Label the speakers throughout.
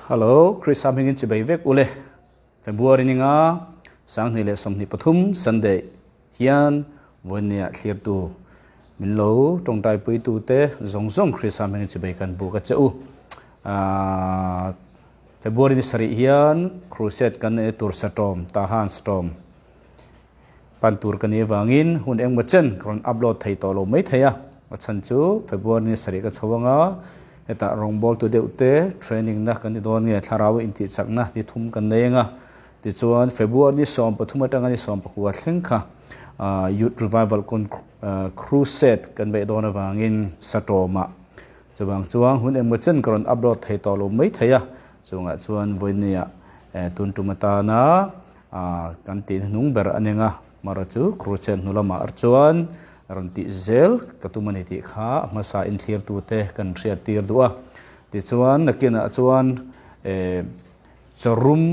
Speaker 1: Hello, Krista hmingin chibai vek ule. February ninga 2023 Sunday hian vawinia thlirtu min lo tawngtaipui te zawng zawng Krista hmingin chibai kan buk a che u. February ni sarih hian crusade kan nei tur satawm Tahan Storm pan tur ka ni avangin hun engmaw chen ka rawn upload thei tawh lo mai thei a, a chhan chu February ni sarih ka chho anga hetah rawngbawltu deuh te training na kan ni dawn nge thlarau intihchakna ni thum kan nei anga tichuan February ni 13 atanga ni 19 thleng kha Youth Revival Crusade kan beih dawn avangin Satawmah chuvang chuan hun engmaw chen ka rawn upload thei tawh lo mai thei a, chungah chuan vawinia tun tum atana A kan tih hnung ber a ning a, mara chu Crusade hnu lamah chuan rawn tih zel ka tum a ni tih kha a hmasa inthlirtute kan hriat tir duh a. Tichuan nakinah chuan eh Chawrum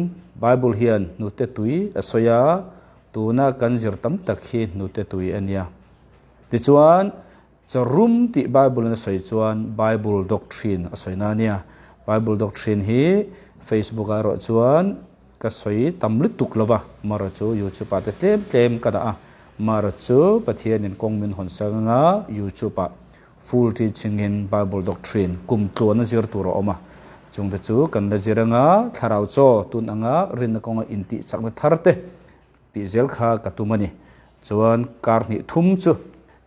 Speaker 1: Bible hian hnute tui a sawi a, tuna kan zir tam tak hi hnute tui a nia. Tichuan Chawrum tih Bible in a sawi chuan Bible doctrine a sawi na a nia. Bible doctrine hi Facebook ah erawh chuan Ka sawi tam lutuk lo va, Mara chu YouTube ah te tlem tlem ka dah a, Mara chu Pathianin kawng min hawn sak anga YouTube ah full teaching in Bible doctrine kum tluan a zir tur a awm a, chung te chu kan la zir anga thlarau chaw tun anga rinna kawnga intih chakna thar te tih zel kha ka tum a ni. Chuan kar hnih thum chu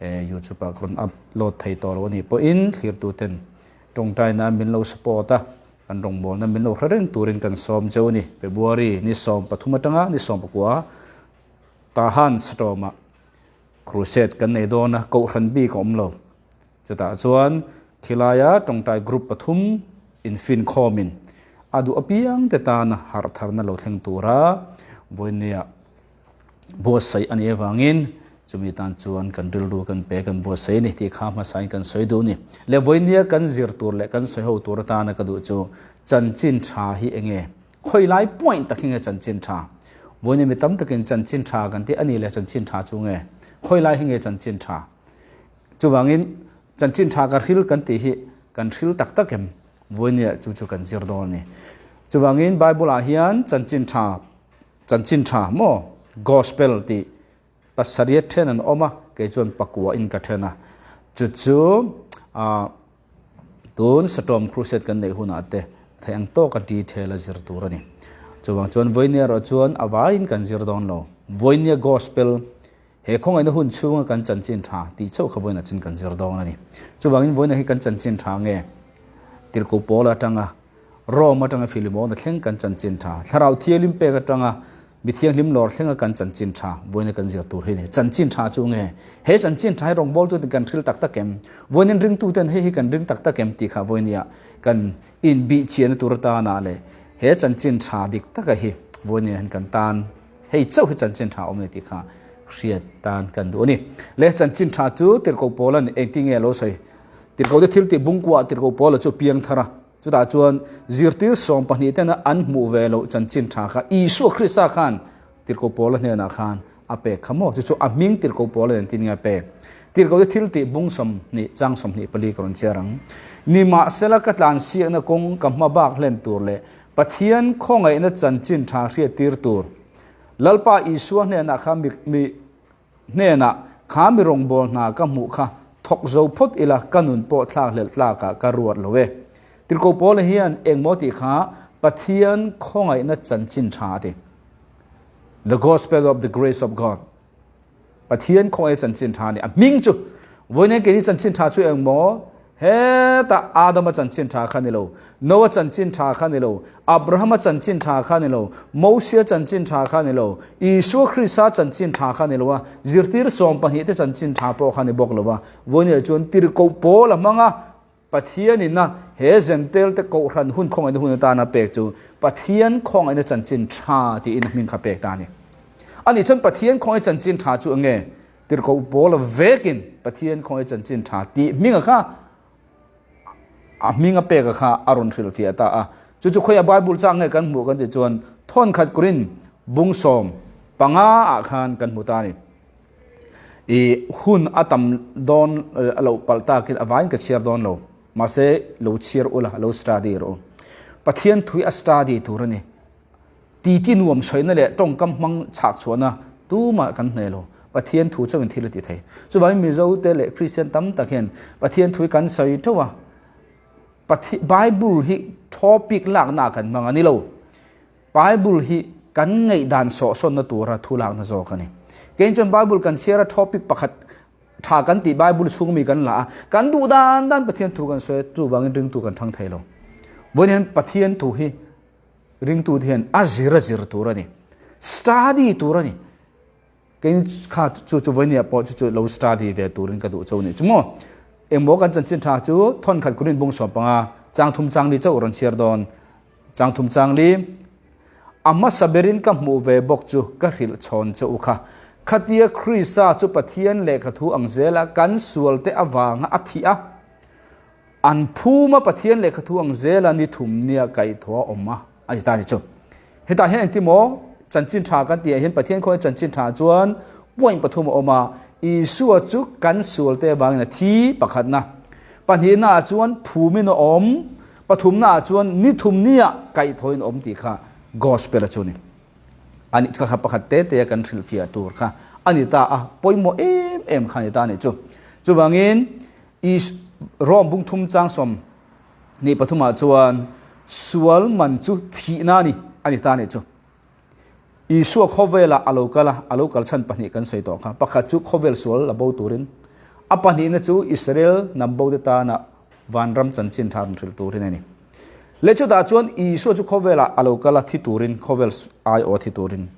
Speaker 1: YouTube ah ka rawn upload thei tawh lo a nih pawhin thlirtu ten tawngtaina min lo support a, Kan rawngbawlna min lo hre reng turin kan sawm cheu a ni. February ni 13 atanga ni 19 Tahan Storm-ah crusade kan nei dawn a, kohhran bik a awm lo. Chutah chuan khilaia tawngtai group pathum infinkhawmin a duh apiang te tana harh tharna lo thleng tura vawinia buatsaih a nih avangin chumi tan chuan kan rilru kan pe kan buatsaih a ni tih kha hmasain kan sawi duh a ni. Le vawinia kan zir tur leh kan sawi ho tur atana ka duh chu chanchin tha hi eng nge? Khawi lai point tak hi nge chanchin tha? Vawinia mi tam takin chanchin tha kan tih a nih leh chanchin tha chu nge? Khawi lai hi nge chanchin tha? Chuvangin chanchin tha ka hril kan tih hi kan hril tak tak em? Vawinia chu chu kan zir dawn a ni. Chuvangin Bible ah hian chanchin tha Chanchin tha maw? Gospel tih pasarih then an awm a, kei chuan pakua in ka then a. Chu chu tun Satawm Crusade kan neih hunah te theih ang tawka detail a zir tur a ni. Chuvang chuan vawinia erawh chuan a vaiin kan zir dawn lo. Vawinia Gospel he khawngaihna hun chhunga kan chanchin tha tih chauh kha vawiinah chuan kan zir dawn a ni. Chuvangin vawiina hi kan chanchin tha nge? Tirhkoh Paul atanga Rome atanga Philemon a thleng kan chanchin tha, Thlarau Thianghlim pek atanga mi thianghlim lawr thlenga kan chanchin tha vawiina kan zir tur hi a ni. Chanchin tha chu nge? He chanchin tha hi rawngbawltuten kan hril tak tak em? Vawiinin ringtuten hei hi kan ring tak tak em tih kha vawinia kan inbihchiahna tur atana leh he chanchin tha dik taka hi vawinia hian kan tan hei chauh hi chanchin tha awm a ni tih kha hriat tan kan duh a ni. Le chanchin tha chu Tirhkoh Paula'n engtinge a lo sawi? Tirhkohte thil tih bungkuah Tirhkoh Paula chu piangthar a. Chutah chuan zirtir 12 tena an hmuh ve loh chanchin tha kha Isua Krista khan Tirhkoh Paula hnenah khan a pek kha maw? Chu chu a hming Tirhkoh Paula nen tin nge a pek? Tirhkohte thil tih bung 20 chang 24 ka rawn chhiar ang. Nimahsela ka tlansiakna kawng ka hma bak hlen tur leh Pathian khawngaihna chanchin tha hriattir tur Lalpa Isua hnenah kha mi Hnenah, Kha mi rawngbâwl hna ka hmuh kha thawk zo phawt ila ka nun pawh thlak hlelh tlakah ka ruat lo e. Tirhkoh Paula hian engmaw tih kha Pathian khawngaihna chanchin tha a ti. The Gospel of the Grace of God. Pathian khawngaihna chanchin tha a ni. A hming chu vawiin keini chanchin tha chu engmaw? Hetah Adama chanchin tha kha ni lo, Noa chanchin tha kha ni lo, Abrahama chanchin tha kha ni lo, Mosia chanchin tha kha ni lo, Isua Krista chanchin tha kha ni lo a, zirtir 12 te chanchin tha pawh kha ni bawk lo a. Vawiin chuan tirhkoh pawl a hmang a, Pathianin a he Zentel te kohhran hun khawngaihna hun atana pek chu Pathian khawngaihna chanchin tha tiin a hming kha pek ta a ni. Ani chuan Pathian khawngaihna chanchin tha chu eng nge? Tirhkoh Paula vekin Pathian khawngaih chanchin tha tih hminga kha a hminga peka kha a rawn hrilhfiah ta a. Chu chu khawiah Bible chang nge kan hmuh kan tih chuan thawnkhat kurin bung 15 ah khan kan hmu ta a ni. I hun a tam dawn lo palh takin a vain ka chhiar dawn lo. Mahse lo chhiar ula, lo study rawh u. Pathian thui a study tur a ni. Titi nuam sawina leh tawngkam hmang chhak chhuahna tumah kan hneh lo. Pathian thu chauhin thil a ti thei. Chuvangin Mizote leh Kristian tam tak hian Pathian thui kan sawi teuh a, Bible hi topic lakna ah kan hmang a ni lo. Bible hi kan ngaihdan sawhsawnna tura thu lakna zawk a ni. Keiin chuan Bible kan chhiar a topic pakhat tha kan tih Bible chhung mi kan la a, kan duh dan dan Pathian thu kan sawi a, chuvangin ringtu kan thang thei lo. Vawiin hian Pathian thu hi ringtute hian a zir a zir tur a ni. Study tur a ni. Kei kha chu chu vawinia pawh chu chu lo study ve turin ka duh cho ni chu maw. Engmaw kan chanchin tha chu thawnkhat kurin bung sawm panga chang thum chang li chauh rawn chhiar dawn. Chang thum chang li a hmasa berin ka hmuh ve bawk chu ka hrilh chhawn che u kha. Khatia Krista chu Pathian lehkha thu ang zela kan sualte avanga a thih a, An phuma Pathian lehkha thu ang zela ni thum nia kaihthawh a awm a, a ti ta a ni chu. Hetah hian engti maw chanchin tha kan tihah hian Pathian khawiah chanchin tha chuan point pathum a awm a, Isua chu kan sualte avangin a thi pakhatna, pahnihnaah chuan phumin a awm, pathumnaah chuan ni thum nia kaihthawhin a awm tih kha Gospel a chu a ni. A nih kha pakhat te te a kan hrilhfiah tur kha a ni ta a, pawimawh em em kha a ni ta a ni chu. Chuvangin Is Rom bung thum chang 23 ah chuan sual man chu thihna a ni a ni ta a nih chu. Isua khawvelah a lo kal a, a lo kal chhan pahnih kan sawi tawh kha. Pakhat chu khawvel sual la bo turin, a pahnihna chu Israel hnam bo te tana vanram chanchin tha rawn hrilh turin a ni. Leh chutah chuan Isua chu khawvelah a lo kal a, thi turin, khawvel aiawh a thi turin.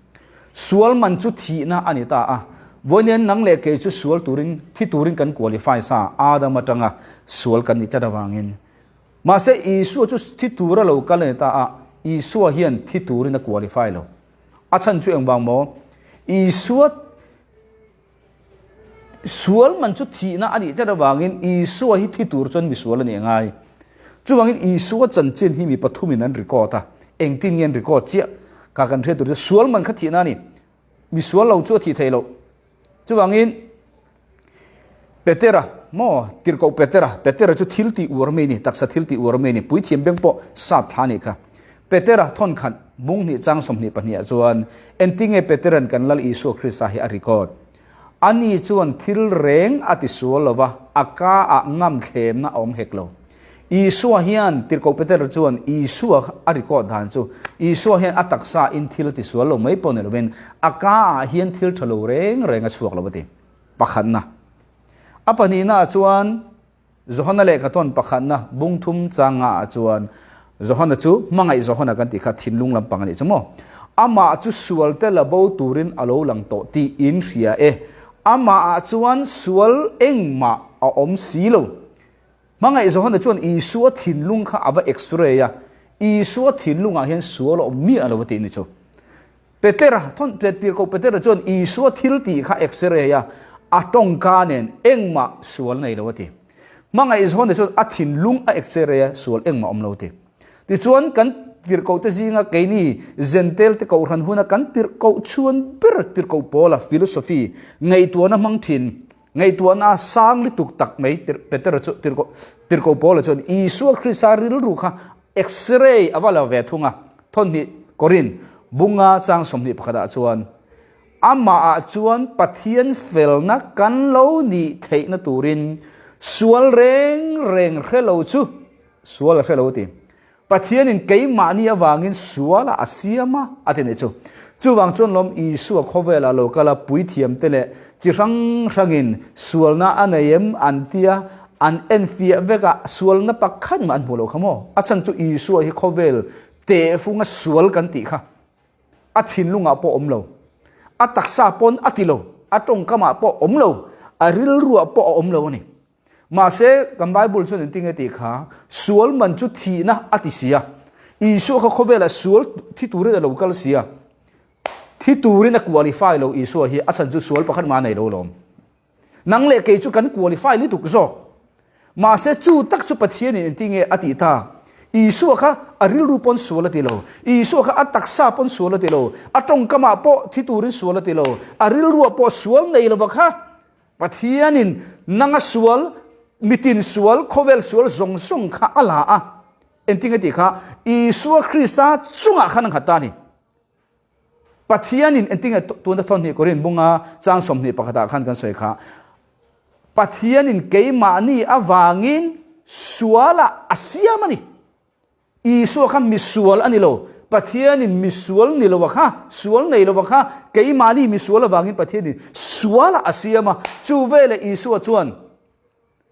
Speaker 1: Sual man chu thihna a ni ta a, vawiin nang leh kei chu sual turin, thi turin kan qualify sa, Adam atanga sual kan nih tlat avangin. Mahse Isua chu thi tura lo kal a ni ta a, Isua hian thi turin a qualify lo. A chhan chu engvang maw? Isua Sual man chu thihna a nih tlat avangin Isua hi thi tur chuan misual a nih a ngai. Chuvangin Isua chanchin hi mi pathumin an record a, engtin nge an record chiah kha kan hriat tur chu sual man kha thihna a ni. Misual lo chu a thih theih loh. Chuvangin Petera maw tirhkoh Petera, Petera chu thil tih uar mai a ni, taksa thil tih uar mai a ni, puithiam beng pawh sat thla a nih kha. Petera thawnkhat bung hnih chang 22 ah chuan entinge Petera'n kan Lal Isua Krista hi a record? Ani chuan thil reng a ti sual lo va, a ka ah ngam thlemna a awm hek lo. Isua hian, tirhkoh Petera chuan Isua a record dan chu, Isua hian a taksa in thil a ti sual lo mai pawh ni lovin, a ka ah hian thil tha lo reng reng a chhuak lo a ti. Pakhatna. A pahnihna ah chuan, Johana lehkha tawn pakhatna bung thum chang nga ah chuan Johana chu hmangaih Johana kan tih kha thinlung lampang a nih chu maw? Amah chu sual te la bo turin a lo lang tawh tih in hria e. Amah ah chuan sual engmah a awm si lo. Hmangaih Johana chuan Isua thinlung kha a va x-ray a, Isua thinlungah hian sual a awm miah lo a tih ni chu. Petera, thawn Tirhkoh Petera chuan Isua thil tih kha x-ray a, a tawngka nen engmah sual nei lo a ti. Hmangaihzawna chuan a thinlung a x-ray a, sual engmah awm lo a ti. Tichuan kan tirhkoh te zinga keini Zentail te kohhran huna kan tirhkoh chhuan ber tirhkoh pawla philosophy ngaihtuahna hmang thin, ngaihtuahna sang lutuk tak mai Petera chu tirhkoh tirhkoh pawla chuan Isua Krista rilru kha X-ray a va la ve thung a, thawnhnih Korin bunga chang 21 ah chuan, Amah ah chuan Pathian felna kan lo nih theihna turin sual reng reng hre lo chu sual a hre lo ti. Pathianin keimahni avangin sualah a siam a, a ti nih chu. Chuvang chuan lawm Isua khawvelah lo kal a, puithiamte leh chi hrang hrangin sualna a nei em an tia, an enfiah vek a, sualna pakhat mah an hmuh loh kha maw? A chhan chu Isua hi khawvel tehfunga sual kan tih kha a thinlungah pawh awm lo, a taksa pawn a ti lo, a tawngkamah pawh awm lo, a rilruah pawh a awm lo a ni. Mahse, kan Bible chuan engtin nge tih kha, sual man chu thihna a ti si a. Isua kha khawvelah sual thi turin a lo kal si a. Thi turin a qualify lo Isua hi, a chhan chu sual pakhat mah a nei lo lawm. Nang leh kei chu kan qualify lutuk zawk. Mahse, chu tak chu Pathianin engtin nge a tih ta? Isua kha a rilru pawn sual a ti lo. Isua kha a taksa pawn sual a ti lo. A tawngkamah pawh thi turin sual a ti lo. A rilruah pawh sual nei lova kha Pathianin nanga sual, mitin sual, khawvel sual zawng zawng kha a la a. Engtin nge tih kha Isua Krista chungah khan a nghat ta a ni. Pathianin engtin nge tuna thawnhnih Korin bunga chang 21 ah khan kan sawi kha. Pathianin keimahni avangin sualah a siam a ni. Isua kha misual a ni lo. Pathianin misual ni lo a kha, sual nei lo a kha, keimahni misual avangin Pathianin sualah a siam a. Chu veleh Isua chuan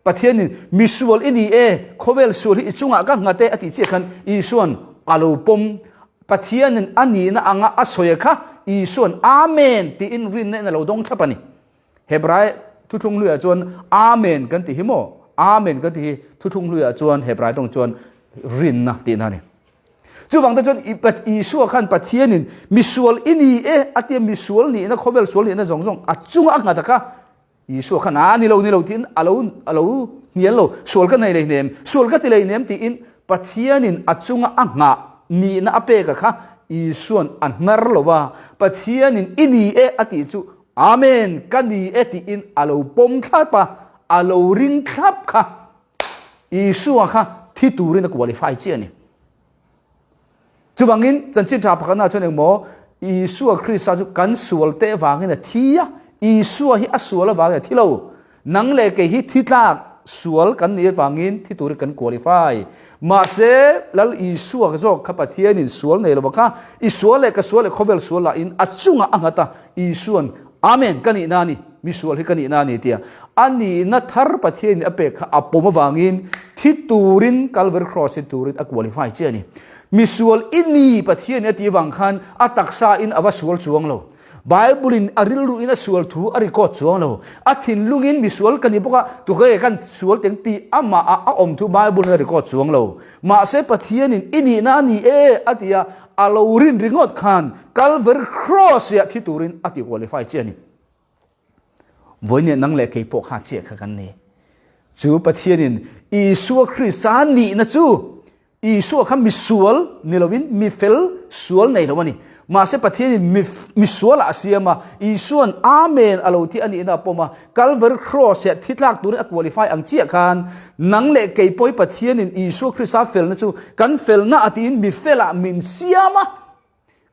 Speaker 1: Pathianin misual i ni e, khawvel sual hi i chungah ka nghat e a tih chiah khan Isua'n a lo pawm. Pathianin a nihna anga a sawi a kha Isua'n Amen tiin rinna in a lo dawng thlap a ni. Hebrai thuthlung hluiah chuan Amen kan ti hi maw? Amen kan ti hi thuthlung hluiah chuan Hebrai tawng chuan rinna tihna a ni. Chuvang te chuan Isua khan Pathianin misual i ni e a tia misual nihna khawvel sual nihna zawng zawng a chunga a nghat a kha Isua khan a ni lo ni lo tiin a lo a lo hnial lo sual ka nei lei hnem sual ka ti lei hnem tiin Pathianin a chunga a nghah nihna a pek a kha Isua'n a hnar lo va Pathianin i ni e a tih chu Amen! Ka ni e tiin a lo pawm thlap a, a lo ring thlap kha. Isua kha thi turin a qualify chiah a ni. Chuvangin chanchin tha pakhatna chuan engmaw Isua Krista chu kan sual teh vangin a thi a, Isua hi a sual avangin a thi lo. Nang leh kei hi thi tlak sual kan nih avangin thi turin kan qualify. Mahse, Lal Isua zawk kha Pathianin sual nei lova kha, i sual leh ka sual leh khawvel sual lahin a chungah a nghat a, Isua'n, Amen, ka nihna a ni, mi sual hi ka nihna a ni tia a nihna thar Pathianin a pek kha a pawm avangin thi turin Calvary Cross hi turin a qualify chiah a ni. Mi sual i ni Pathianin a tih avang khan a taksa in a va sual chuang lo. Bible in a rilru in a sual thu a record chuang lo. A thinlung in misual ka ni bawk a, tuke kan sual teng tih amah ah a awm thu Bible in a record chuang lo. Mahse Pathian in i nihna a ni e a ti a, a lo rin ringawt khan Calvary Cross ah thi turin a ti qualify chiah a ni. Vawiin nang leh kei pawh kha chiah kha kan ni. Chu Pathian in Isua Krista nihna chu Isua kha misual ni lovin mi fel sual nei lo a ni. Mahse Pathianin mi misualah a siam a, Isua'n Amen a lo ti a nihna a pawm a, Calvary Cross-ah thi tlak turin a qualify ang chiah khan nang leh kei pawhi Pathianin Isua Krista felna chu kan felna a tiin mi felah min siam a.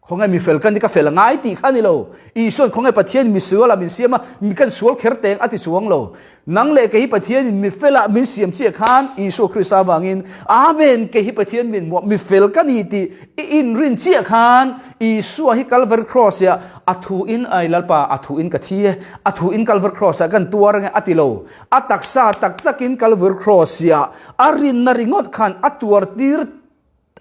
Speaker 1: Khawnge mi fel ka ni ka fel a ngai tih kha a ni lo. Isua'n khawnge Pathianin mi sualah min siam a, mi kan sual kher teng a ti chuang lo. Nang leh kei hi Pathianin mi felah min siam chiah khan Isua Krista avangin Amen kei hi Pathian min hmuah mi fel ka ni tih i inrin chiah khan Isua hi Calvary Cross ah a thu in ai Lalpa a thu in ka thi e, a thu in Calvary Cross ah kan tuar ange a ti lo. A taksa tak takin Calvary Cross ah a rinna ringawt khan a tuar tir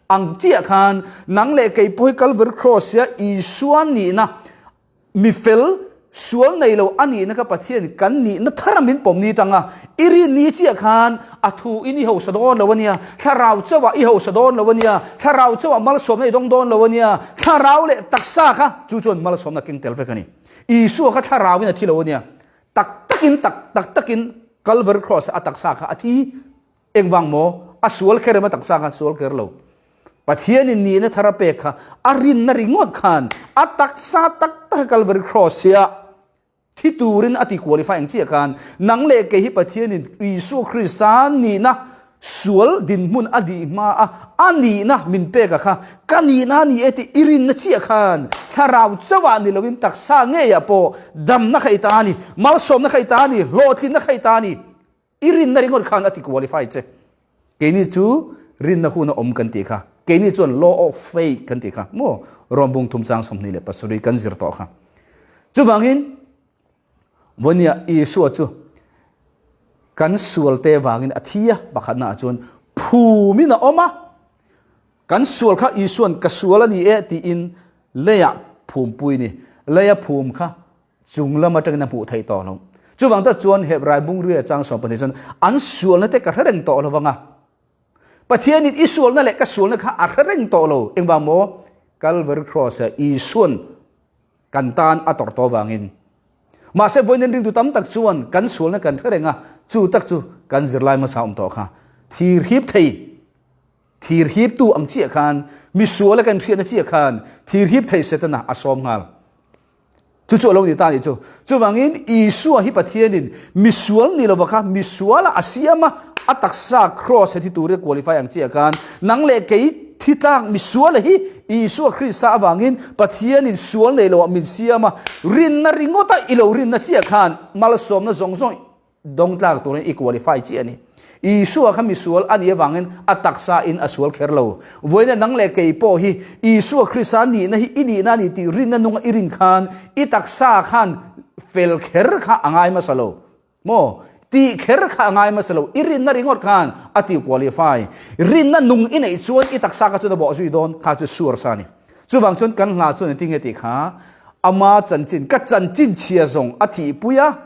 Speaker 1: Ang chiah khan nang leh kei pawh hi Calvary Cross ia Isua nihna, mi fel, sual nei lo a nihna kha Pathian kan nihna thar a min pawm ni tang a, i rin ni chiah khan a thu in i hausa dawn lo a nia, thlarau chauhah i hausa dawn lo a nia, thlarau chauhah malsawmna i dawng dawn lo a nia, thlarau leh taksa kha chu chuan malsawmna keng tel vek a ni. Isua kha thlarauin a thi lo a nia, tak takin tak tak takin Calvary Cross a taksa kha a thi. Engvang maw? A sual kher em a taksa khan sual kher lo. Pathianin nihna thar a pek kha a rinna ringawt khan a taksa tak tak a Calvary Cross hi a thi turin a ti qualify ang chiah khan nang leh kei hi Pathianin Isua Krista nihna sual dinhmun a dih hma a a nihna min pek a kha ka nihna a ni e tih i rinna chiah khan thlarau chauhah ni loin taksa ngeiah pawh damna kha i ta a ni, malsawmna kha i ta a ni, hlawhtlinna kha i ta a ni. I rinna ringawt khan a ti qualify che. Keini chu rinna hun a awm kan tih kha. Keini chuan law of faith kan tih kha. Maw? Rom bung thum chang 27 kan zir tawh kha. Chuvangin, Vawnia Isua chu kan sualte vangin a thi a, pakhatna ah chuan phumin a awm a. Kan sual kha Isua'n ka sual a ni e tiin leiah phumpui ni. Leia phum kha Chung lam atangin a hmuh theih tawh lo. Chuvang tak chuan Hebrai bungria chang 12 chuan an sualna te ka hre reng tawh lo vang a. Pathianin i sualna leh ka sualna kha a hre reng tawh lo. Engvang maw? Calvary Cross-a Isua'n kan tan a tawrh tawh vangin. Mahse vawiin ringtu tam tak chuan kan sualna kan hre reng a, chu tak chu kan zirlai hmasa awm tawh kha. Thir hip thei, thir hiptu ang chiah khan, misuala kan hriatna chiah khan thir hip thei Setana a sawm nghal. Chu chu a lo ni ta a nih chu. Chuvangin Isua hi Pathianin misual ni lova kha misuala a siam a, a taksa cross he thi turin a qualify ang chiah khan nang leh kei thi tlak misuala hi Isua Krista avangin Pathianin sual nei loah min siam a, rinna ringawta i lo rinna chiah khan malsawmna zawng zawng Dawng tlak turin i qualify chiah a ni. Isua kha misual a nih avangin a taksa in a sual kher lo. Vawiina nang leh kei pawh hi Isua Krista nihna hi i nihna a ni tih rinna nunga i rin khan i taksa khan fel kher kha a ngai hmasa lo. Maw? Tih kher kha a ngai hmasa lo. I rinna ringawt khan a ti qualify. Rinna nung i neih chuan i taksa kha chuan a bawh zui dawn kha chu sure sa a ni. Chuvang chuan kan hla chuan engtin nge tih kha ama chanchin, ka chanchin chhia zawng a thihpui a,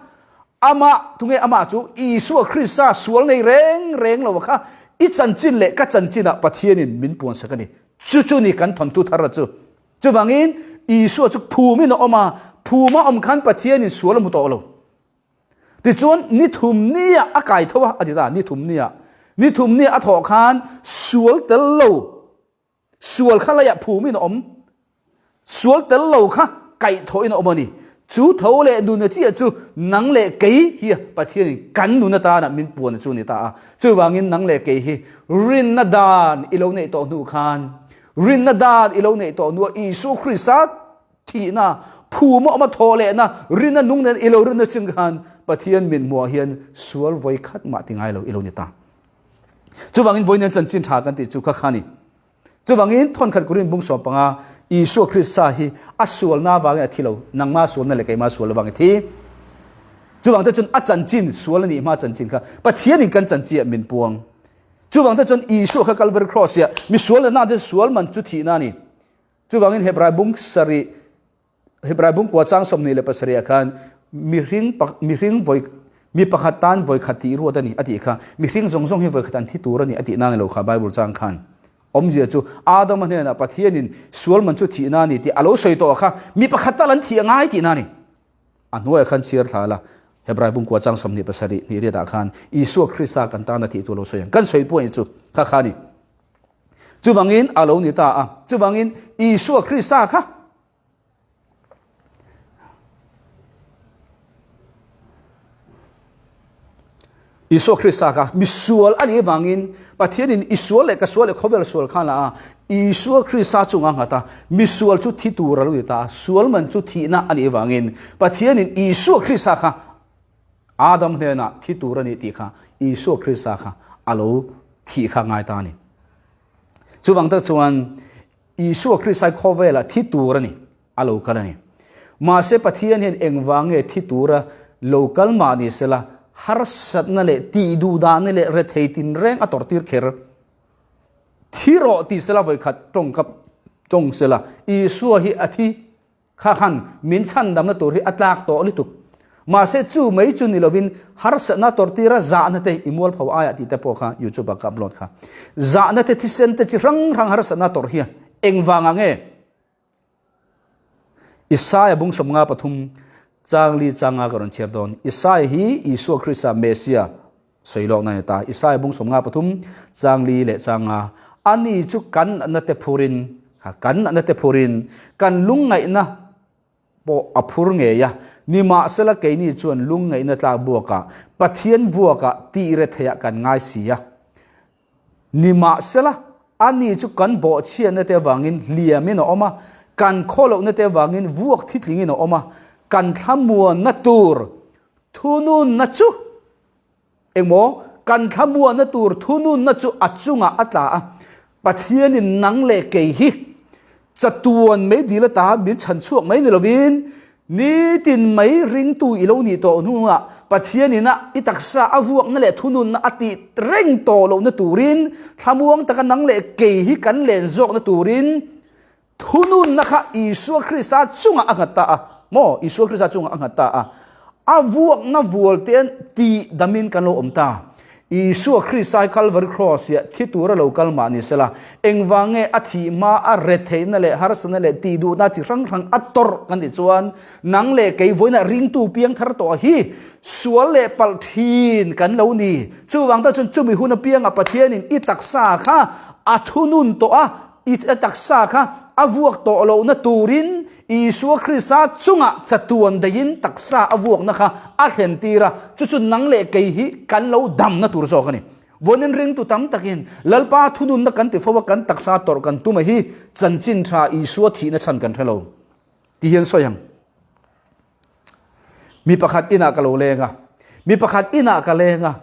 Speaker 1: Amah, tunge amah chu? Isua Krista sual nei reng reng lo kha i chanchin leh ka chanchinah Pathianin min puansak a ni. Chu chu ni kan thawnthu thar a chu. Chuvangin Isua chu phumin a awm a, phuma awm khan Pathianin sual a hmu tawh lo. Tichuan ni thum nia a kai tho a, a ti ta, ni thum nia. Ni thum nia a thawh khan sual tel lo Sual kha leiah phumin a awm. Sual tel lo kha kaihthawhin a awm a ni. Chu tho leh nuna chiah chu nang leh kei hi Pathianin kan nun atana min puan chu a ni ta a. Chuvangin nang leh kei hi rinna dan i lo neih tawh hnu khan, rinna dan i lo neih tawh hnua Isua Krista thihna, phuma awma thaw lehna, rinna nung nen i lo rinna chung khan Pathian min hmuah hian sual vawi khat mah ti ngai lo i lo ni ta. Chuvangin vawiin chanchin tha kan tih chu kha kha ni. Chuvangin thawnkhat Korin bung 15 Isua Krista hi a sualna avangin a thi lo, nangma sualna leh keima sual avangin a thi. Chuvang te chuan a chanchin sual a nih hma chanchin kha Pathianin kan chanchiah min puang. Chuvang te chuan Isua kha Calvary Cross ah misual leh na te sual man chu thihna a ni. Chuvangin Hebrai bung sarih Hebrai bungkua chang 27 ah khan mihring mihring vawi mi pakhat tan vawi khat tih ruat a ni a tih kha. Mihring zawng zawng hi vawi khat an thi tur a ni a tih na ni lo kha Bible chang khan. Awmzia chu Adama hnenah Pathianin sual man chu thihna a ni tih a lo sawi tawh kha mi pakhat tal an thih a ngai tihna a ni. A hnuaiah khan chhiar thla la, Hebrai bungkua chang 27 hnih riatah khan Isua Krista kan tana thih tur lo sawi ang. Kan sawi pawh chu kha kha a ni. Chuvangin a lo ni ta a. Chuvangin Isua Krista kha Isua Krista kha misual a nih avangin Pathianin i sual leh ka sual leh khawvel sual khan la a, Isua Krista chunga nghat a, misual chu thi tur a lo ni ta a, sual man chu thihna a nih avangin Pathianin Isua Krista kha Adam hnenah thi tur a nih tih kha Isua Krista kha a lo thih kha ngai ta a ni. Chuvang tak chuan Isua Krista hi khawvelah thi tur a ni, a lo kal a ni. Mahse Pathian hian engvang nge thi tura lo kal mah ni sela, harsatna leh tihduhdahna leh rethei tinreng a tawrhtir kher. Thi rawh ti sela vawikhat tawngka tawng sela, Isua hi a thi. Kha khan min chhandamna tur hi a tlak tawh lutuk. Mahse chu mai chu ni lovin harsatna tawrhtira zahna te i mualpho aiah tih te pawh kha YouTube ah ka upload kha. Zahna te thisen te chi hrang hrang harsatna tawrh hian engvangah nge Isaia bung 53 chang li changa ka rawn chhiar dawn. Isaia hi Isua Krista Messia Sawi lawkna a ni ta. Isaia bung 53, chang li leh chang nga, Ani chu kan natna te phurin, ha, kan natna te phurin, kan lungngaihna pawh a phur ngei a, nimahsela keini chuan lungngaihna tlak buakah, Pathian vuakah tih re theiah kan ngai si a. Nimahsela, ani chu kan bawhchhiatna te avangin hliamin a awm a, kan khawlohna te avangin vuak thitlingin a awm a, kan thlamuanna tur thununna chu Engmaw, kan thlamuahna tur thununna chu a chungah a tla a, Pathianin nang leh kei hi chatuan mei dil ata min chhan chhuak mai ni lovin, nitin mai ringtu i lo nih tawh hnuah Pathianin a i taksa a vuakna leh thununna a tih reng tawh lohna turin thlamuang taka nang leh kei hi kan len zawkna turin Thununna kha Isua Krista chungah a nghat ta a, maw? Isua Krista chungah a nghat ta a. A vuakna vual te'n tih damin kan lo awm ta. Isua Krista hi Calvary Cross-ah thi tura lo kal mah ni sela, engvang nge a thih hma a retheihna leh harsatna leh tihduhna chi hrang hrang a tawrh kan tih chuan, nang leh kei vawiinah ringtu piang thar tawh hi sual leh palh thin kan lo ni. Chuvang tak chuan chumi hun apiangah Pathianin i taksa kha a thunun tawh a. I taksa kha a vuak tawh lohna turin Isua Krista chungah chatuan daihin taksa a vuakna kha a thlen tir a, chu chu nang leh kei hi kan lo damna tur zawk a ni. Vawiin ringtu tam takin Lalpa thununna kan ti fo a, kan taksa tawrh kan tum a hi chanchin tha Isua thihna chhan kan hre lo ti hian sawi ang. Mi pakhat inah ka lo leng a, mi pakhat inah ka leng a,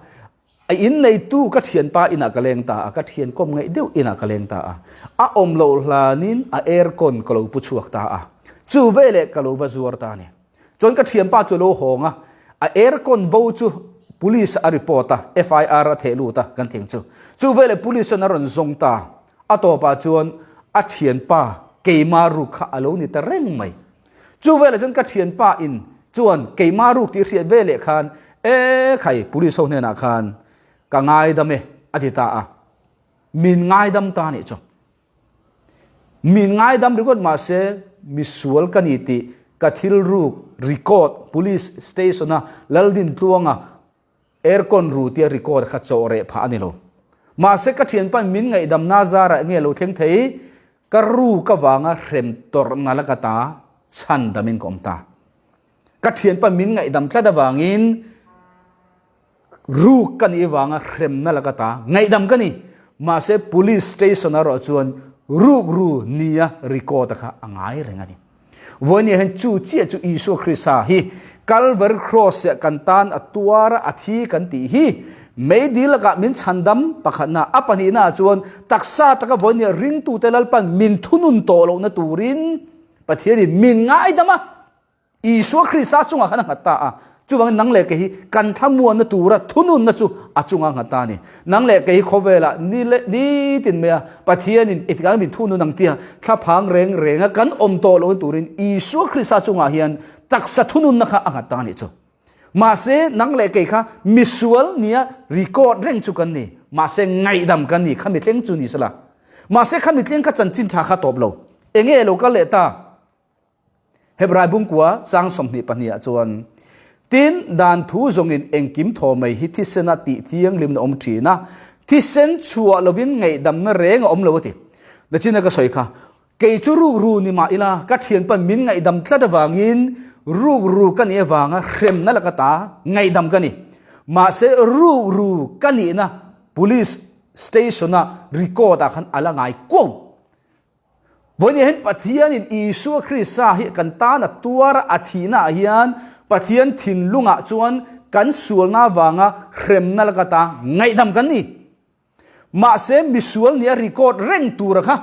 Speaker 1: A inneitu ka thianpa inah ka leng ta a, ka thian kawm ngaih deuh inah ka leng ta a. A awm loh hlanin a aircon ka lo pu chhuak ta a, chu veleh ka lo va zuar ta a ni. Chuan ka thianpa chu a lo hawng a, a aircon bo chu police a report a, FIR a theh lut a kan thing chu. Chu veleh police chuan a rawn zawng ta, a tawpah chuan a thianpa keima ruk kha a lo ni ta reng mai. Chu veleh chuan ka thianpa in chuan keimah ruk tih hriat veleh khan e khai police ho hnenah khan ka ngaidam e a ti ta a, min ngaidam ta nih chu. Min ngaidam ringawt mahse misual ka ni tih ka thil ruk record police station a Laldintluanga Aircon ru tia record kha chawh reh phah a ni lo. Mahse ka thianpa'n min ngaihdamna zarah nge lo thleng thei, ka ru ka vanga hrem tawrhna la ka ta chhan damin ka awm ta. Ka thianpa'n min ngaihdam tlat avangin ruk ka nih vanga hremna la ka ta ngaihdam ka ni. Mahse police station ah erawh chuan ruk ru nia record a kha a ngai reng a ni. Vawinia hian chu chiah chu Isua Krista hi Calvary Cross-ah kan tan a tuar a, a thi kan tih hi meidil lakah min chhandam pakhatna, a pahnihnaah chuan taksa taka vawinia ringtute Lalpan min thunun tawh lohna turin Pathianin min ngaidam a, Isua Krista chungah khan a nghat ta a. Chuvangin nang leh kei hi kan thlamuanna tura thununna chu a chunga nghat ta a ni. Nang leh kei hi khawvelah ni leh nitin maia Pathianin engtikah min thunun ang tia thlaphang reng renga kan awm tawh lohna turin Isua Krista chungah hian taksa thununna kha a nghat ta a nih chu. Mahse nang leh kei kha misual nia record reng chu kan ni. Mahse ngaihdam kan ni kha mithleng chu ni sela. Mahse kha mithleng kha chanchin tha kha tawp lo. Enge lo kal leh ta? Hebrai bungkua chang 22 ah chuan, Tin, dan thu zawngin engkim thaw mai hi thisena tih thianghlimna awm thin a, thisen chhuah lovin ngaihdamna reng a awm lo a ti. Nachina ka sawi kha, Kei chu rukru ni mah ila, ka thianpa'n min ngaihdam tlat avangin rukru ka nih avanga hremna laka ta ngaihdam ka ni. Mahse, rukru ka nihna Police Station-a record-ah khan a la ngai kuau. Vawiin hian Pathianin Isua Krista hi kan tan a tuar a, a thihna ah hian Pathian thinlungah chuan kan sualna avanga hremna laka ta ngaihdam kan ni. Mahse misual nia record reng tura kha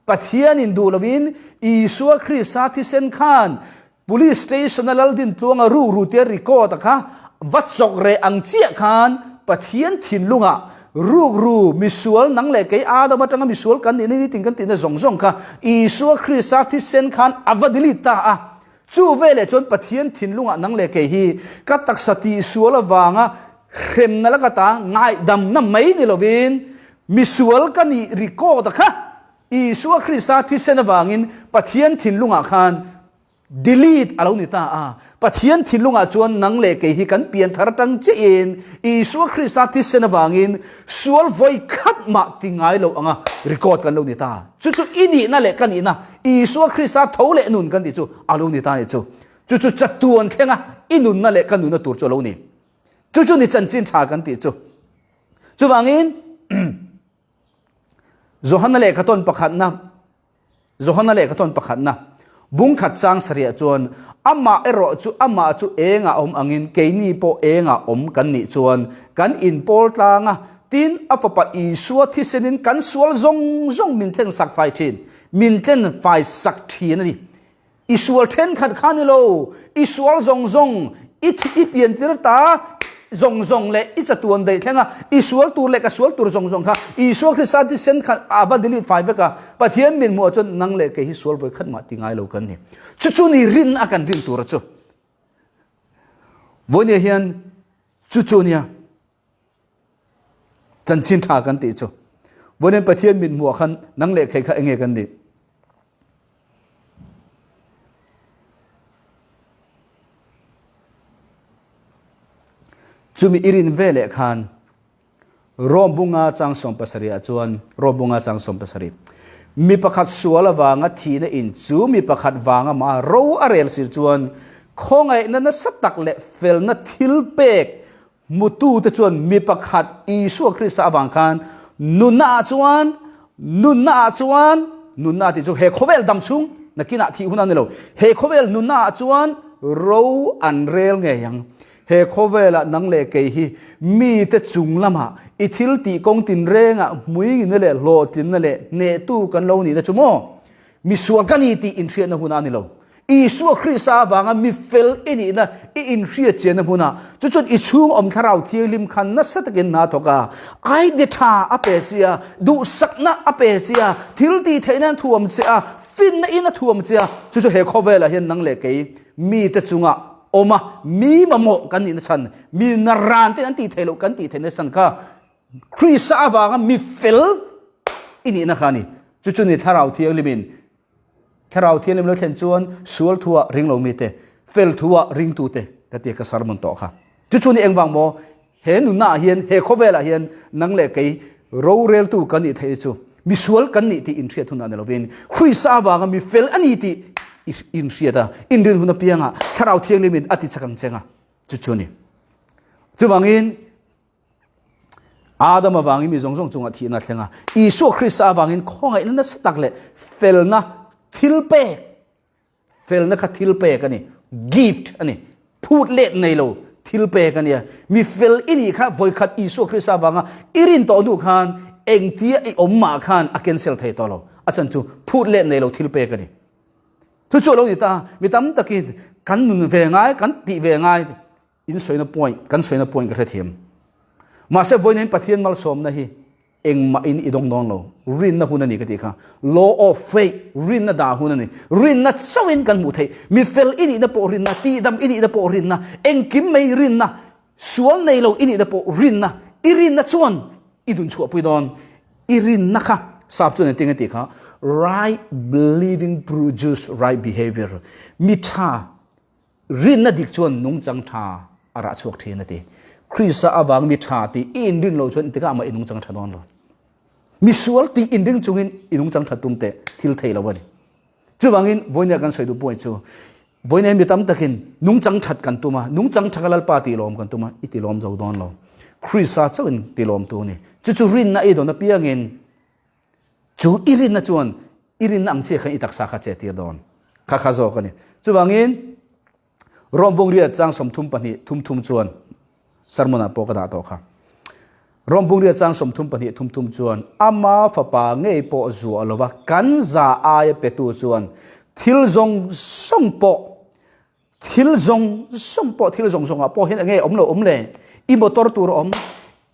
Speaker 1: Pathianin duh lovin Isua Krista thisen khan Police station a Laldintluanga rukru tia record a kha va chawk reh ang chiah khan Pathian thinlungah rukru misual nang leh kei Adam atanga misual kan nihna nitin kan tihna zawng zawng kha Isua Krista thisen khan a va delete ta a. Chu veleh chuan Pathian thinlungah nang leh kei hi ka taksa tihsual avanga hremna laka ta ngaihdamna mai ni lovin misual ka nih record a kha Isua Krista thisen avangin Pathian thinlungah khan delete a lo ni ta a. Pathian thinlungah chuan nang leh kei hi kan pian thar atang chiahin Isua Krista thisen avangin sual vawi khat mah ti ngai lo anga record kan lo ni ta. Chu chu i nihna leh ka nihna Isua Krista tho leh nun kan tih chu a lo ni ta a nih chu. Chu chu chatuan thlenga i nunna leh ka nunna tur chu a lo ni. Chu chu ni chanchin tha kan tih chu. Chuvangin Johana lehkha tawn pakhatna Johana lehkha tawn pakhatna bungkhat chang sarih chuan amah erawh chu amah chu engah awm angin keini pawh engah awm kan nih chuan kan inpawl tlang a, tin a fapa Isua thisenin kan sual zawng zawng min tlen sak fai thin, min tlen fai sak thin a ni. I sual thenkhat kha ni lo, i sual zawng zawng, i thi i piantir ta zawng zawng leh i chatuan daih thleng a, i sual tur leh ka sual tur zawng zawng kha Isua Krista thisen khan a va delete fai vek a, Pathian min hmuh ah chuan nang leh kei hi sual vawi khat mah ti ngai lo kan ni. Chu chu ni rin a kan rin tur a chu. Vawinia hian chu chu nia. Chanchin tha kan tih chu. Vawiin Pathian mit hmuh ah khan nang leh kei kha enge kan nih? Chumi i rin ve leh khan Rom bunga chang 17 ah chuan Rom bunga chang 17. Mi pakhat sual avanga thihna in chu mi pakhat vanga mah ro a rel si chuan khawngaihna nasa tak leh felna thilpek Hmutute chuan mi pakhat Isua Krista avang khan nunna ah chuan, nunna ah chuan, nunna tih chu he khawvel dam chhung nakinah thih hun a ni lo, he khawvel nunna ah chuan ro an rel ngei ang. He khawvelah nang leh kei hi mite chung lamah i thil tih kawng tinrengah hmuingina leh hlawhtlinna leh hnehtu kan lo nihna chu maw? Misual ka ni tih inhriatna hunah a ni lo. Isua Krista avanga mi fel i nihna i inhriat chianna hmunah chu chuan i chhung awm thlarau thianghlim khan nasa takin hna thawk a, aide tha a pe che a, duhsakna a pe che a, thil tih theihna a thuam che a, finna in a thuam che a, chu chu he khawvelah hian nang leh kei mite chunga awm a, mi mamawh kan nihna chhan, mi naran ten an tih theih loh kan tih theihna chhan kha Krista avanga mi fel i nihna kha a ni. Chu chu ni Thlarau Thianghlimin Thlarau Thianghlim lo thlen chuan sual thuah ring lo mite, fel thuah ringtute ka tia ka sermon tawh kha. Chu chu ni engvang maw? He nunna ah hian, he khawvel ah hian nang leh kei roreltu kan nih theih chu misual kan nih tih inhriat hunah ni lovin Krista avanga mi fel a ni tih i inhriat a, inrin hun apiangah Thlarau Thianghlimin a ti chak ang cheng a. Chu chu ni. Chuvangin Adam avangin mi zawng zawng chungah thihna a thleng a, Isua Krista avangin khawngaihna nasa tak leh felna thil pek, felna kha thil pek a ni, gift a ni, phut let nei lo thil pek a nia. Mi fel i nih kha vawikhat Isua Krista avanga i rin tawh hnu khan engtia i awm mah khan a cancel thei tawh lo, a chan chu phut let nei lo thil pek a ni. Chu chu a lo ni ta, mi tam takin kan nun ve ngai, kan tih ve ngai, In sawina point, kan sawina point ka hrethiam. Mahse vawiin Pathian malsawmna hi engmah in i dawng dawn lo. Rinna hun a ni ka tih kha. Law of faith, rinna dah hun a ni. Rinna chauhin kan hmuh theih. Mi fel i nihna pawh rinna, tihdam i nihna pawh rinna, engkim mai rinna, sual nei lo i nihna pawh rinna. I rinna chuan i dun chhuahpui dawn. I rinna kha sap chuan engtin nge tih kha, right believing produce right behavior. Mi tha Rinna dik chuan nungchang tha a rah chhuak thin a ti. Krista avang mi tha tih i inring lo chuan engtikah mah i nungchang tha dawn lo. Mi sual tih inring chungin i nungchang tha tum teh thil thei lo a ni. Chuvangin vawinia kan sawi duh pawh chu vawinia mi tam takin nungchang that kan tum a, nungchang tha ka Lalpa tih lawm kan tum a, i ti lawm zo dawn lo. Krista chauhin ti lawm tu a ni. Chu chu rinna i dawn apiangin Chu i rinna chuan i rinna ang chiah khan i taksa kha che tir dawn. Kha kha zawk a ni. Chuvangin Rom bungriat chang 32 thum thum chuan sermon ah pawh ka dah tawh kha. Rom bungriat chang 32 thum thum chuan ama fapa ngei pawh zuah lova kan za aia petu chuan thil zawng zawng pawh Thil zawng zawng pawh, thil zawng zawngah pawh hian enge awm lo awm le? I motor tur a awm,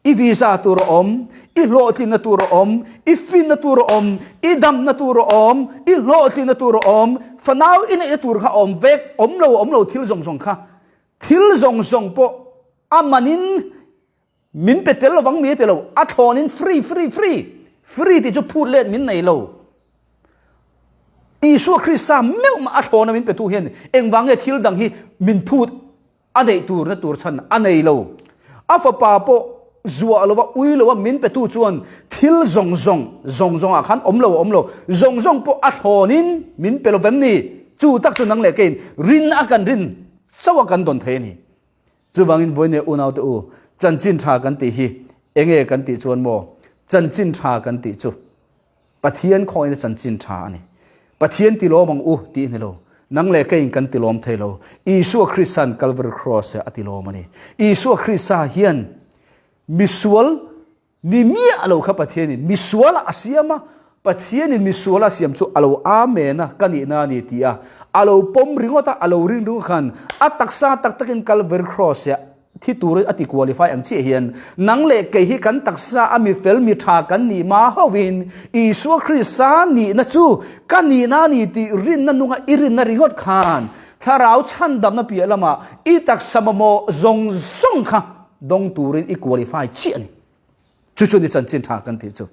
Speaker 1: i visa tur a awm, i hlawhtlinna tur a awm, i finna tur a awm, i damna tur a awm, i hlawhtlinna tur a awm, fanau i neihna tur kha a awm vek, awm lo awm lo thil zawng zawng kha. Thil zawng zawng pawh a manin Min pe tel lovang mi a ti lo, a thlawnin free, free, free, free tih chu phut let min nei lo. Isua Krista meuh mah a thlawna min petu hian engvang nge thil dang hi min phut a neih turna tur chhan a nei lo. A fapa pawh zuah lova ui lova min petu chuan thil zawng zawng, zawng zawngah khan awm lo a awm lo, zawng zawng pawh a thlawnin min pe lovem ni? Chu tak chu nang leh keiin rin a kan rin chauh a kan dawn thei a ni. Chuvangin vawiin unaute u, chanchin tha kan tih hi enge kan tih chuan maw? Chanchin tha kan tih chu Pathian khawngin chanchin tha a ni. Pathian tilawm ang u tih a ni lo. Nang leh keiin kan tilawm thei lo. Isua Krista'n Calvary Cross ah a tilawm a ni. Isua Krista hian misual Ni miah lo kha Pathianin misualah a siam a, Pathianin misuala a siam chu a lo Amen a, ka nihna a ni ti a, a lo pawm ringawt a, a lo ring ringawt khan a taksa tak takin Calvary Cross ah thi turin a ti qualify ang chiah hian nang leh kei hi kan taksa a mi fel mi tha kan nih hma hauhin Isua Krista nihna chu ka nihna a ni tih rinna nunga i rinna ringawt khan Thlarau chhandamna piah lamah i taksa mamawh zawng zawng kha Dawng turin i qualify chiah a ni. Chu chu ni chanchin tha kan tih chu.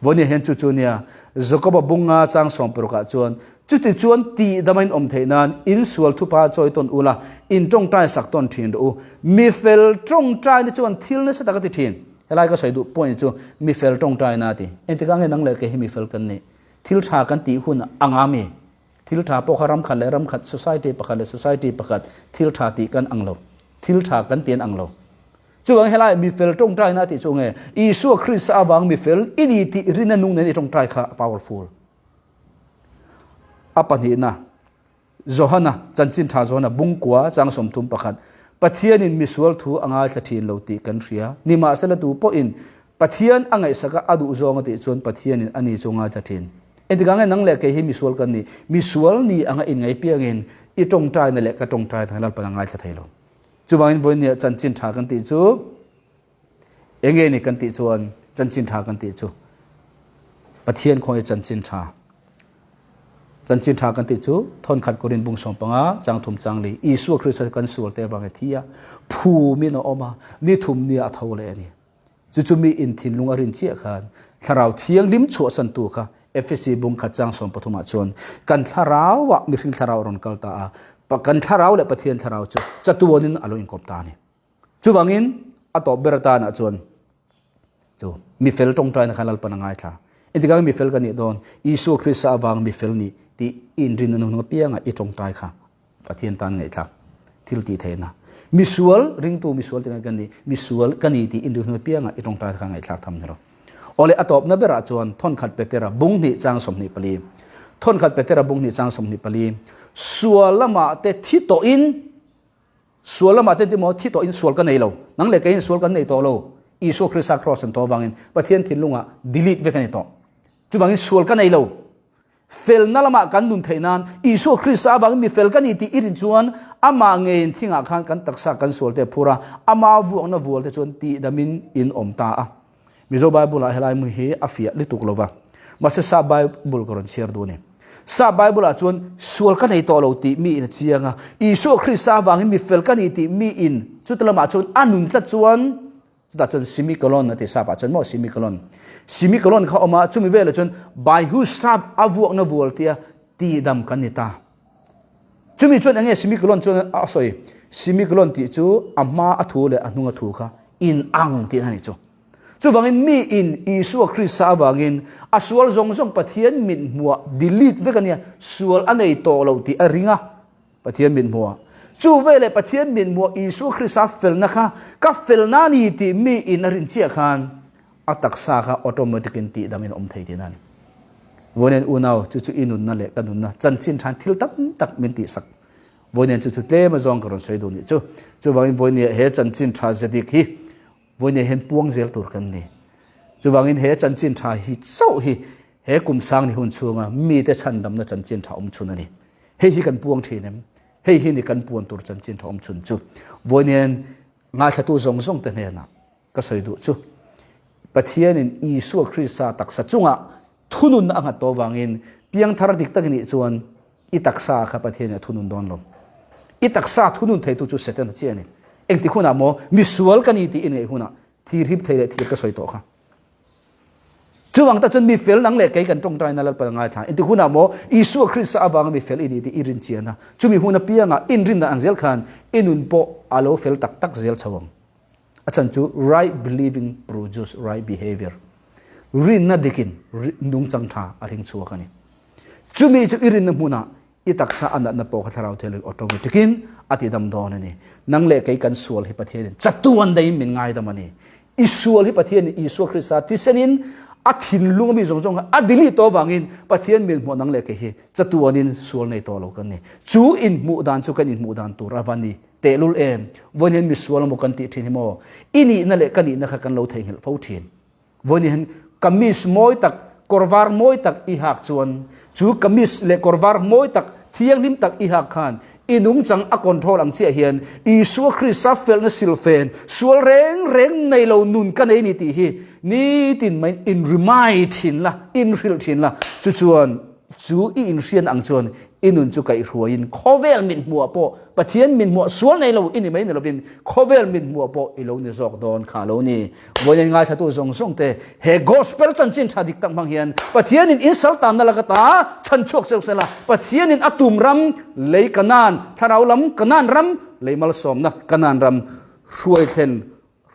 Speaker 1: Vawinia hian chu chu nia Jakoba bunga chang sawmparukah chuan chuti chuan tih dama in awm theih nan in sual thupa chawi tawn ula in tawngtai sak tawn thin rawh u. Mi fel tawngtaina chuan thil nasa tak a ti thin. Helai ka sawi duh point chu mi fel tawngtaina a ti. Engtikah nge nang leh kei hi mi fel kan nih? Thil tha kan tih hun anga mi? Thil tha pawh kha ram khat leh ram khat, society pakhat leh society pakhat thil tha tih kan ang lo. Thil tha kan ti an ang lo. Chuvang helai mi fel tawngtaina a tih chu nge Isua Krista avang mi fel i ni tih rinna nung nen i tawngtai kha a powerful. A pahnihna, Johana, Chanchin Tha Johana bungkua chang 31, Pathianin misual thu a ngaithla thin lo tih kan hria. Nimahsela tu pawhin Pathian a ngaihsaka a duh zawng a tih chuan Pathianin a ni chu ngaithla thin. Engtikah nge nang leh kei hi misual kan nih? Misual ni anga inngai piangin i tawngtaina leh ka tawngtaina hi Lalpan a ngaithla thei lo. Chuvangin vawinia chanchin tha kan tih chu enge ni kan tih chuan chanchin tha kan tih chu Pathian khawnge chanchin tha chanchin tha kan tih chu thawnkhat Korin bung 15 chang thum chang li Isua Krista kan sual te avang e thi a phumin a awm a ni thum ni a tho leh a ni. Chu chu mi in thinlung a rin chiah khan Thlarau Thianghlim chhuahsantu kha Efesi bung khat chang 13 ah chuan kan thlarau ah mihring thlarau a rawn kal ta a, kan thlarau leh Pathian thlarau chu chatuanin a lo inkawp ta a ni. Chuvangin a tawp ber atanah chuan chu mi fel tawngtaina khan Lalpan a ngaithla. Engtikah nge mi fel ka nih dawn? Isua Krista avang mi fel nih tih i inrinna hnung apiangah i tawngtai kha Pathian tan ngaihthlak thil tih theihna. Misual, ringtu misual tih kan ni, misual ka ni tih inring hnu apiangah i tawngtai kha ngaihthlak tham ni lo. Awle a tawpna berah chuan thawnkhat Petera bung hnih chang 24. Thawnkhat Petera bung hnih chang 24. Sual lamah te thi tawhin, sual lamah te timaw thi tawhin sual ka nei lo. Nang leh keiin sual kan nei tawh lo. Isua Krista cross an tawh avangin Pathian thinlungah delete vek a ni tawh. Chuvangin sual ka nei lo. Felna lamah kan nun theih nan Isua Krista avangin mi fel ka ni tih i rin chuan amah ngeiin thingah khan kan taksa kan sual te a phur a, ama vuakna vual te chuan tihdamin in awm ta a. Mizo Bible-ah helai hmun hi a fiah lutuk lo va, mahse Sap Bible ka rawn chhiar duh a ni. Sap Bible-ah chuan sual ka nei tawh lo tih mi in a chiang a, Isua Krista avangin mi fel ka ni tih mi in chuti lamah chuan a nun tlat chuan Chutah chuan semicolon a ti sap ah chuan maw semicolon. Semicolon kha awm a, chumi velah chuan by whose stripe a vuakna vual tia tihdam kan ni ta. Chumi chuan enge semicolon chuan a sawi? Semicolon tih chu a hma a thu leh a hnung a thu kha in ang tihna a ni chu. Chuvangin mi in Isua Krista avangin a sual zawng zawng Pathian mit hmuah delete vek a nia, sual a nei tawh lo tih a ring a. Pathian mit hmuah. Chu veleh Pathian mit hmuah Isua Krista felna kha ka felna a ni tih mi in a rin chiah khan a taksa kha automatic in tihdam in a awm thei tihna a ni. Vawiin unau chu chu i nunna leh ka nunna chanchin than thil tam tak min tihsak. Vawiin chu chu tlem azawng ka rawn sawi duh nih chu. Chuvangin vawiin he chanchin tha zedik hi Vawiin hian puang zel tur kan ni. Chuvangin he chanchin tha hi chauh hi he kum sang ni hun chhunga mite chhandamna chanchin tha awm chhun a ni. Hei hi kan puang thin em? Hei hi ni kan puan tur chanchin tha awm chhun chu. Vawiin hian ngaithlatu zawng zawng te hnenah ka sawi duh chu Pathianin Isua Krista taksa chungah thununna a nghat tawh vangin piangthar dik tak i nih chuan I taksa kha Pathian in a thunun dawn lo. I taksa thunun theitu chu Setana chiah a ni. Engtik hunah maw misual ka ni tih i ngaih hunah thir hip thei leh thir ka sawi tawh kha. Chuvang tak chuan mi fel nang leh kei kan tawngtaina Lalpan a ngaithla. Engtik hunah maw Isua Krista avanga mi fel i ni tih i rin chian a, chumi hun apiangah inrinna ang zel khan i nun pawh a lo fel tak tak zel chho ang. A chhan chu right believing produce right behavior. Rinna dikin nungchang tha a ring chhuak a ni. Chumi chu i rinna hmunah i taksa a natna pawh kha thlarau thil automatic in a ti dam dawn a ni. Nang leh kei kan sual hi Pathianin chatuan daiin min ngaidam a ni. I sual hi Pathianin Isua Krista thisenin a thinlung ami zawng zawng kha a delete tawh avangin Pathian min hmuh nang leh kei hi chatuanin sual nei tawh lo kan ni. Chu inhmuh dan chu kan inhmuh dan tur a va ni tehlul em. Vawiin hian misual emaw kan tih thin hi maw i nihna leh ka nihna kha kan lo theihnghilh fo thin. Vawiin hian kamis mawi tak, kawr var mawi tak i hak chuan chu kamis leh kawr var mawi tak, thianghlim tak i hak khan i nungchang a control ang chiah hian Isua Krista felna silfen, sual reng reng nei lo nun ka nei ni tih hi nitin mai in remind thin la, in hrilh thin la. Chu chuan chu i inhriat ang chuan i nun chu kaihhruaiin khawvel mit hmuah pawh Pathian min hmuah sual nei lo i ni mai ni lovin khawvel min hmuah pawh i lo ni zawk dawn kha lo ni. Vawiin ngaithlatu zawng zawng te he Gospel chanchin tha dik tak hmang hian Pathianin in sal tanna laka ta chhan chhuak cheu sela, Pathianin a tum ram lei Kanaan, thlarau lam Kanaan ram, lei malsawmna Kanaan ram hruai thlen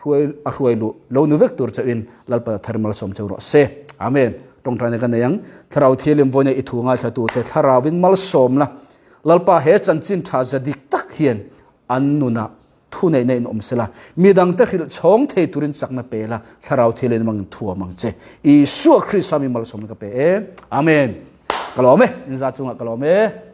Speaker 1: hruai a hruai luh lo nu vek tur chauhin Lalpan a thar malsawm cheu rawh se. Amen. Tawngtaina ka nei ang. Thlarau Thianghlim vawiina i thu ngaithlatute Thlarauvin malsawmna Lalpa he chanchin tha za dik tak hian an nunah thuneihna in awm sela, midangte hrilh chhawng thei turin chakna pe la, Thlarau Thianghlim hmangin thuam ang che. Isua Krista mi malsawmna ka pe e. Amen. Ka lawm e. Inza chungah ka lawm e.